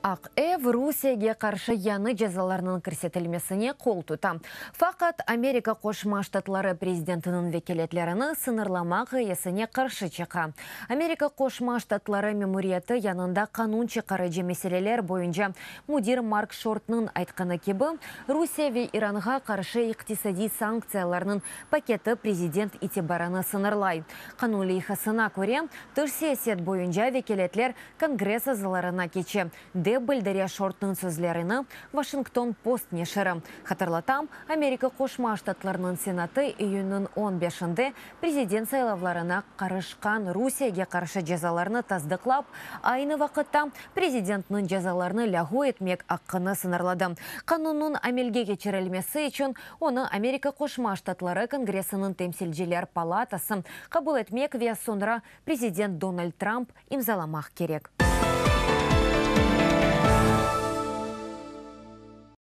Aq Ev Rusiyege qarşı yañı cezalarnıñ kirsetilmesine qol tuta. Faqat Amerika Qoşma Ştatları prezidentiniñ vekâletlerini sıñırlamaq ğayesine qarşı çıqa. Amerika Qoşma Ştatları memuriyeti yanında qanun çıqarıcı meseleler boyunca müdir Mark Şortnıñ aytqanı kibi, Rusiye ve İranğa qarşı iqtisadiy sanktsiyalarnıñ paketi prezident itibarını sıñırlay. Qanun leyhasına köre, tış siyaset boyunca vekâletler Kongress azalarına keçe, dep bildire Şortnıñ sözlerini Washington Post neşiri. Hatırlatam, Amerika Qoşma Ştatlarınıñ Senatı iyünniñ on beşinde prezident saylavlarına qarışqan Rusiyege qarşı cezalarnı tasdıqlap, aynı vaqıtta prezidentniñ cezalarnı lâğu etmek aqqını sıñırladı. Qanunnıñ amelge keçirilmesi içün onı Amerika Qoşma Ştatları Kongressiniñ Temsilciler palatası qabul etmek ve soñra prezident Donald Trump imzalamaq kerek.